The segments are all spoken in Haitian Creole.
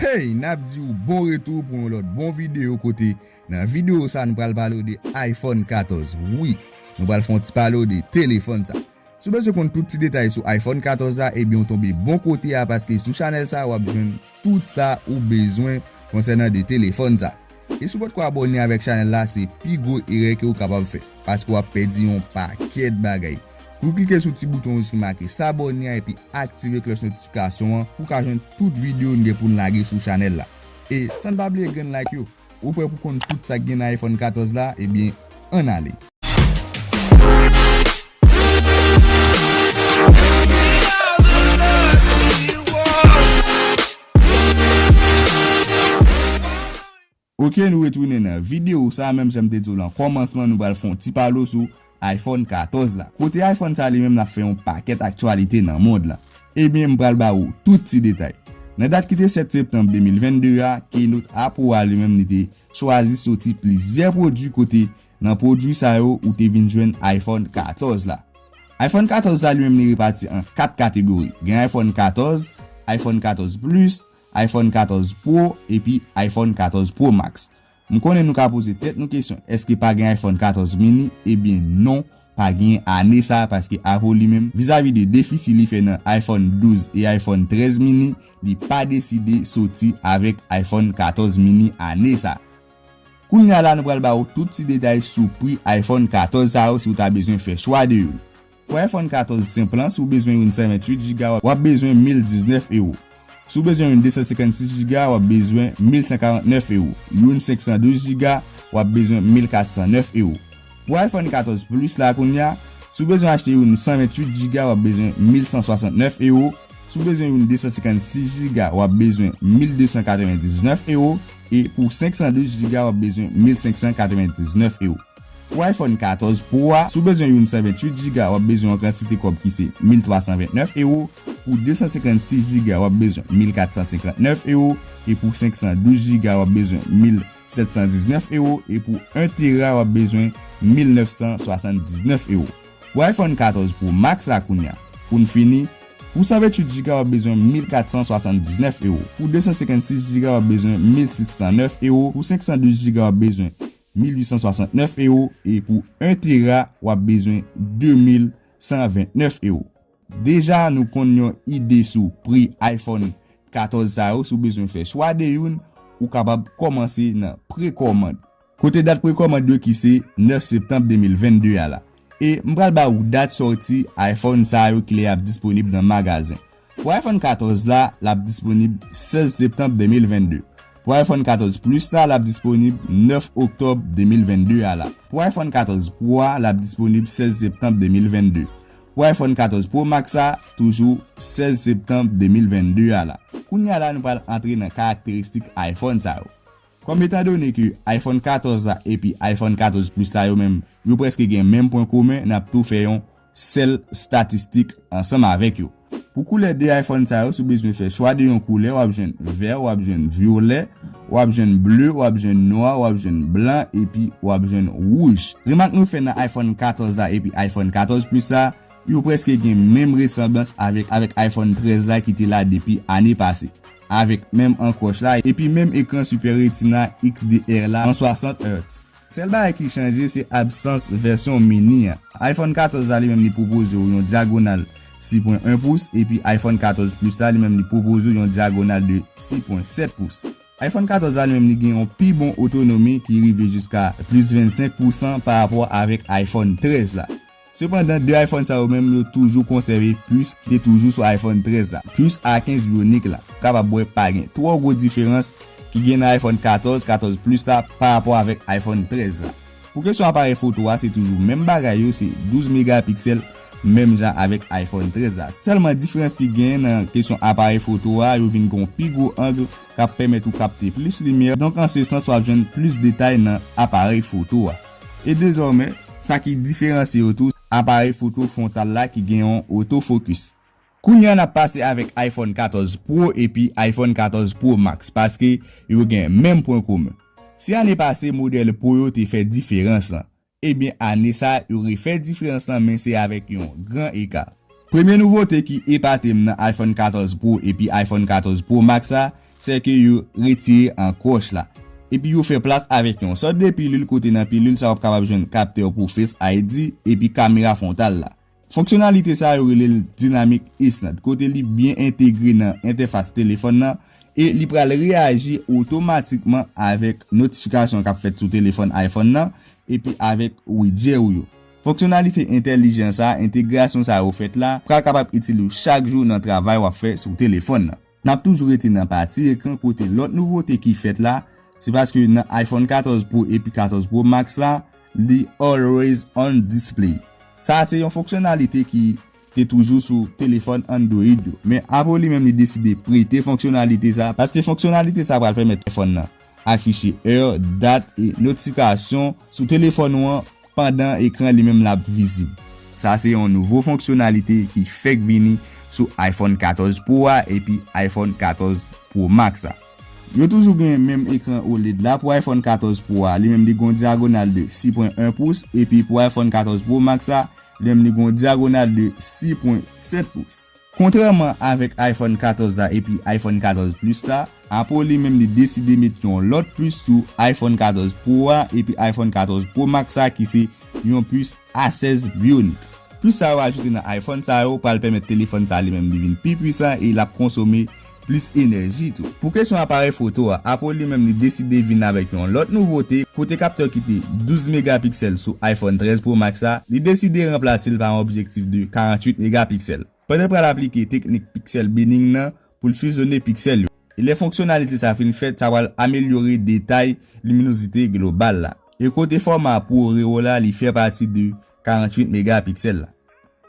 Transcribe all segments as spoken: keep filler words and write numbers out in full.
Hey, n ap di w bon retou pou yon lòt bon videyo kote nan videyo sa nou pral pale w de iPhone katòz. Wi, nou pral fè yon ti pale w de telefòn sa. Si w bezwen konn tout ti detay sou iPhone katòz la, ebyen w tonbe bon kote a paske sou chanèl sa w ap jwenn tout sa ou bezwen konsènan de telefòn sa. E si w potko abòne avèk chanèl la, se pi gwo erè ke w kapab fè, paske w ap pèdi yon pakèt bagay. Pou klike sou ti bouton wouj ki make s'abonner a epi aktive klòch notifikasyon an pou w ka jwenn tout videyo n gen pou n lage sou chanèl la. E san n pa bliye grenn like yo. Ou prè pou konn tout sa k gen nan iPhone katòz la? Ebyen, ann ale. Ok, nou retounen nan videyo sa, menm jan m te di w lan kòmansman, nou pral fè yon ti pale w sou iPhone katòz la. Kote iPhone sa li menm l ap fè yon pakèt aktyalite nan mond lan. Ebyen, m pral ba ou tout ti detay. Nan dat ki te sèt septanm de mil vennde a, Keynote Apple a li menm li te chwazi soti plizyè pwodui kote nan pwodui sa yo ou te vin jwenn iPhone katòz la. iPhone katòz la li menm li repati an kat kategori. Gen iPhone katòz, iPhone katòz Plus, iPhone katòz Pro epi iPhone katòz Pro Max. M konnen nou ka poze tèt nou kesyon, èske pa gen iPhone katòz mini? Ebyen non, pa gen ane sa paske Apple li menm, vizavi de defisi li fè nan iPhone douz e iPhone trèz mini, li pa deside soti avèk iPhone katòz mini ane sa. Kounye a la nou pral ba ou tout ti detay sou pri iPhone katòz sa yo si w ta bezwen fè chwa de youn. Pou iPhone katòz senp lan, si w bezwen youn san venntuit jiga, w ap bezwen mil diznèf ewo. Si w bezwen youn de san senkannsis jiga, w ap bezwen mil san karantnèf ewo. Youn senk san douz jiga, w ap bezwen mil kat san nèf ewo. Pou iPhone katòz Plus la kounye a, si w bezwen achte youn san venntuit jiga, w ap bezwen mil san swasantnèf ewo. Si w bezwen youn de san senkannsis jiga, w ap bezwen mil de san katrevendiznèf ewo. E pou senk san douz jiga, w ap bezwen mil senk san katrevendiznèf ewo. Pou iPhone katòz Pro a, si w bezwen youn san venntuit jiga, w ap bezwen yon kantite kòb ki se mil twa san vennèf ewo. Pou de san senkannsis jiga, w ap bezwen mil kat san senkantnèf ewo. E pou senk san douz jiga, w ap bezwen mil sèt san diznèf ewo. E pou en tera, w ap bezwen mil nèf san swasanndiznèf ewo. Pou iPhone katòz Pro Max la kounye a, pou n fini, pou san venntuit jiga, w ap bezwen mil kat san swasanndiznèf ewo. Pou de san senkannsis jiga, w ap bezwen mil sis san nèf ewo. Pou senk san douz jiga, w ap bezwen mil uit san swasantnèf ewo. E pou en tera, w ap bezwen de mil san vennèf ewo. Deja, nou konn yon ide sou pri iPhone katòz sa yo, si w bezwen fè chwa de youn, ou kapab kòmanse nan prekòmand. Kote dat prekòmand yo ki se nèf septanm de mil vennde a la. E m pral ba ou dat sòti iPhone sa yo ki lè y ap disponib nan magazen. Pou iPhone katòz la, l ap disponib sèz septanm de mil vennde. Pou iPhone katòz Plus la, l ap disponib nèf oktòb de mil vennde a la. Pou iPhone katòz Pro a, l ap disponib sèz septanm de mil vennde. Pou iPhone katòz Pro Max a, toujou sèz septanm de mil vennde a la. Kounye a la, nou pral antre nan karakteristik iPhone sa yo. Kòm etandone ke iPhone katòz la epi iPhone katòz Plus la yo menm, yo prèske gen menm pwen komen, n ap tou fè yon sèl statistik ansanm avèk yo. Pou koulè de iPhone sa yo, si w bezwen fè chwa de yon koulè, w ap jwenn vè, w ap jwenn vyolè, w ap jwenn ble, w ap jwenn nwa, w ap jwenn blan, epi w ap jwenn wouj. Remak nou fè nan iPhone katòz la epi iPhone katòz Plus la, yo prèske gen menm resanblans avèk, avèk iPhone trèz la ki te la depi ane pase, avèk menm ankòch la, epi menm ekran Super Retina X D R la an swasant Hz. Sèl bagay ki chanje se absans vèsyon mini an. iPhone katòz la li menm li pwopoze w yon dyagonal sis pwen en pous, epi iPhone katòz Plus la li menm li pwopoze w yon dyagonal de sis pwen sèt pous. iPhone katòz la li menm li gen yon pi bon otonomi ki rive jiska plis vennsenk pousan pa rapò avèk iPhone trèz la. Sepandan, de iPhone sa yo menm, yo toujou konsève pis ki te toujou sou iPhone trèz la. Pis A kenz Bionic la. Ou kapab wè pa gen twò gwo diferans ki gen nan iPhone katòz, katòz Plus la pa rapò avèk iPhone trèz la. Pou kesyon aparèy foto a, se toujou menm bagay yo, se douz megapiksèl, menm jan avèk iPhone trèz la. Sèlman diferans ki gen nan kesyon aparèy foto a, yo vin gon pi gwo ang k ap pèmèt ou kapte plis limyè. Donk, an se sans, w ap jwenn plis detay nan aparèy foto a. E dezòmè, sa ki diferansye yo tou, aparèy foto fwontal la ki gen yon autofocus. Kounye a n ap pase avèk iPhone katòz Pro epi iPhone katòz Pro Max, paske yo gen menm pwen komen. Si ane pase modèl Pro yo te fè diferans lan, ebyen ane sa yo refè diferans lan, men se avèk yon gran eka. Premye nouvote ki epate m nan iPhone katòz Pro epi iPhone katòz Pro Max la, se ke yo retire ankwoch la. Epi yo fè plas avèk yon sòt de pilil kote nan pilil sa w ap kapab jwenn kaptè pou Face I D epi kamera fwontal la. Fonksyonalite sa yo rele l Dynamic Island, kote li byen entegre nan entèfas telefòn nan e li pral reyaji otomatikman avèk notifikasyon k ap fèt sou telefòn iPhone nan epi avèk widjè ou yo. Fonksyonalite entèlijan sa, entegrasyon sa yo fèt la, pral kapab itil ou chak jou nan travay w ap fè sou telefòn nan. N ap toujou rete nan pati ekran kote lòt nouvote ki fèt la, se paske nan iPhone katòz Pro epi katòz Pro Max la, li Always On Display. Sa se yon fonksyonalite ki te toujou sou telefòn Android yo. Men Apple li menm li deside prete fonksyonalite sa, paske fonksyonalite sa pral pèmèt telefòn nan afiche è, dat e notifikasyon sou telefòn ou an pandan ekran li menm l ap vizib. Sa se yon nouvo fonksyonalite ki fèk vini sou iPhone katòz Pro a epi iPhone katòz Pro Max a. Yo toujou gen menm ekran OLED la pou iPhone katòz Pro a, li menm li gon dyagonal de sis pwen en pous, epi pou iPhone katòz Pro Max a, li menm li gon dyagonal de sis pwen sèt pous. Kontrèman avèk iPhone katòz la epi iPhone katòz Plus la, Apple li menm li deside met yon lòt pous sou iPhone katòz Pro a epi iPhone katòz Pro Max a ki se yon pous A sèz Bionic. Pous sa yo ajoute nan iPhone sa yo pral pèmèt telefòn sa li menm li vin pi pwisan e l ap konsome plis enèji tou. Pou kesyon aparèy foto a, Apple li menm li deside vin avèk yon lòt nouvote kote kaptè ki te douz megapiksèl sou iPhone trèz Pro Max la, li deside ranplase l pa yon objektif de karanntuit megapiksèl. Pandan l pral aplike teknik pixel binning nan pou l fizyone piksèl yo. E lè fonksyonalite sa fin fèt, sa pral amelyore detay liminozite global la. E kote fòma Pro Reo la, li fè pati de karanntuit megapiksèl la.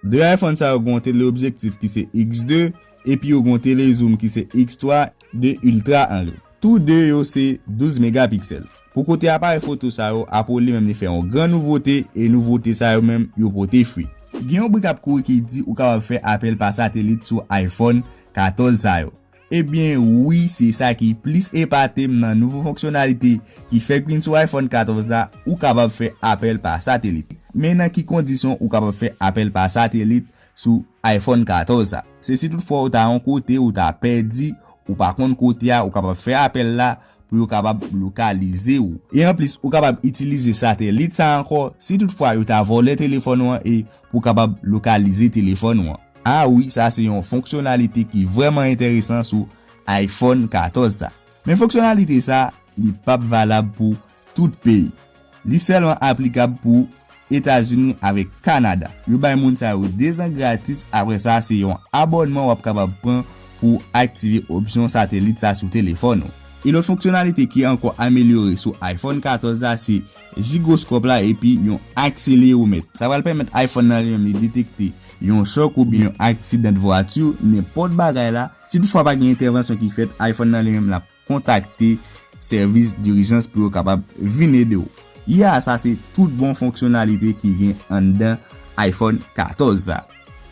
De iPhone sa yo gen yon teleobjektif ki se X de, epi yo gen yon telezoom ki se X twa de ultra angle. Tou de yo se douz megapiksèl. Pou kote aparèy foto sa yo, Apple li menm li fè yon gran nouvote, e nouvote sa yo menm yo pote fwi. Gen yon bri k ap kouri ki di ou kapab fè apèl pa satelit sou iPhone katòz sa yo. Ebyen wi, se sa ki plis epate m nan nouvo fonksyonalite ki fèk vin sou iPhone katòz la, ou kapab fè apèl pa satelit. Men nan ki kondisyon ou kapab fè apèl pa satelit sou iPhone katòz sa? Se si toutfwa ou ta yon kote, ou ta pèdi, ou pa konn kote a, ou kapab fè apèl la pou yo kapab lokalize ou. E anplis, ou kapab itilize satelit sa ankò si toutfwa yo ta vòlè telefòn ou an e pou w kapab lokalize telefòn ou an. A wi, sa se yon fonksyonalite ki vrèman enteresan sou iPhone katòz sa. Men fonksyonalite sa, li p ap valab pou tout peyi. Li sèlman aplikab pou Etazini avèk Kanada. Yo bay moun sa yo dez an gratis, apre sa se yon abònman w ap kapab pran pou w aktive opsyon satelit sa sou telefòn ou. E lòt fonksyonalite ki ankò amelyore sou iPhone katòz la se jiroskòp la epi yon akseleromèt. Sa pral pèmèt iPhone nan li menm li detekte yon chòk oubyen yon aksidan de vwati, nenpòt bagay la. Si toutfwa pa gen entèvansyon ki fèt, iPhone nan li menm l ap kontakte sèvis dirijans pou yo kapab vin ede w. Ya, sa se tout bon fonksyonalite ki gen anndan iPhone katòz sa.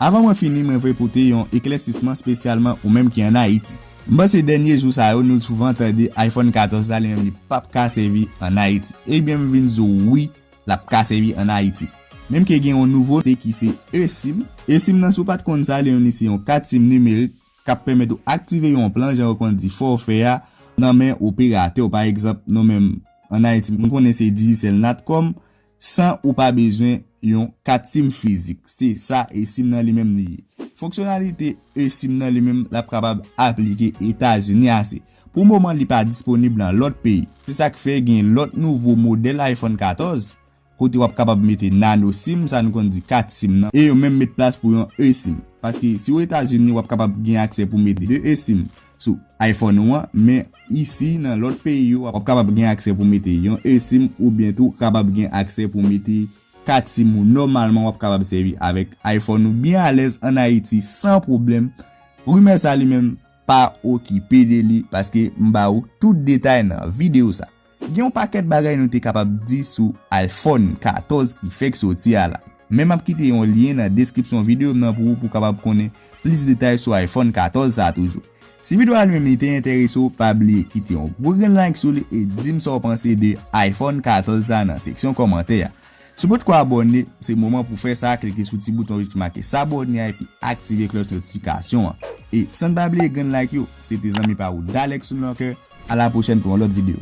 Avan mwen fini, mwen vle pote yon eklèsisman espesyalman ou menm ki ann Ayiti. M panse dènye jou sa yo, nou souvan tande iPhone katòz la li menm li p ap ka sèvi ann Ayiti. Ebyen, m vin di w wi, l ap ka sèvi ann Ayiti. Menm ke gen yon nouvote ki se eSIM. eSIM nan, si w pa t konn sa, li menm li se yon kat sim nimerik k ap pèmèt ou aktive yon plan, jan yo konn di fòfè a, nan men operatè w. Pa egzanp, nou menm ann Ayiti, m konnen se Digicel Natcom, san ou pa bezwen yon kat sim fizik. Se sa eSIM nan li menm li ye. Fonksyonalite eSIM nan li menm, l ap kapab aplike Etazini ase. Pou moman, li pa disponib nan lòt peyi. Se sa k fè gen lòt nouvo modèl iPhone katòz, kote w ap kapab mete nano sim, sa nou konn di kat sim nan, e yo menm met plas pou yon eSIM. Paske si w Etazini, w ap kapab gen aksè pou mete de eSIM sou iPhone ou an, men isi, nan lòt peyi yo, w ap kapab gen aksè pou mete yon eSIM oubyen tou kapab gen aksè pou mete kat sim ou nòmalman w ap kapab sèvi avèk iPhone ou byen alèz ann Ayiti san pwoblèm. Rimè sa li menm, pa okipe de li paske m ba ou tout detay nan videyo sa. Gen yon pakèt bagay nou te kapab di sou iPhone katòz ki fèk soti a la. Men m ap kite yon lyen nan deskripsyon videyo m nan pou ou pou w kapab konnen plis detay sou iPhone katòz sa toujou. Si videyo a li menm li te enterese w, pa bliye kite yon gwo grenn like sou li e di m sa w panse de iPhone katòz sa nan seksyon kòmantè a. Si w potko abòne, se moman pou w fè sa, klike sou ti bouton wouj ki make s'abonner a epi aktive klòch notifikasyon an. E san n pa bliye grenn like yo, se te zanmi pa ou Dalex Sounlòkè, a la pwochèn pou yon lòt videyo.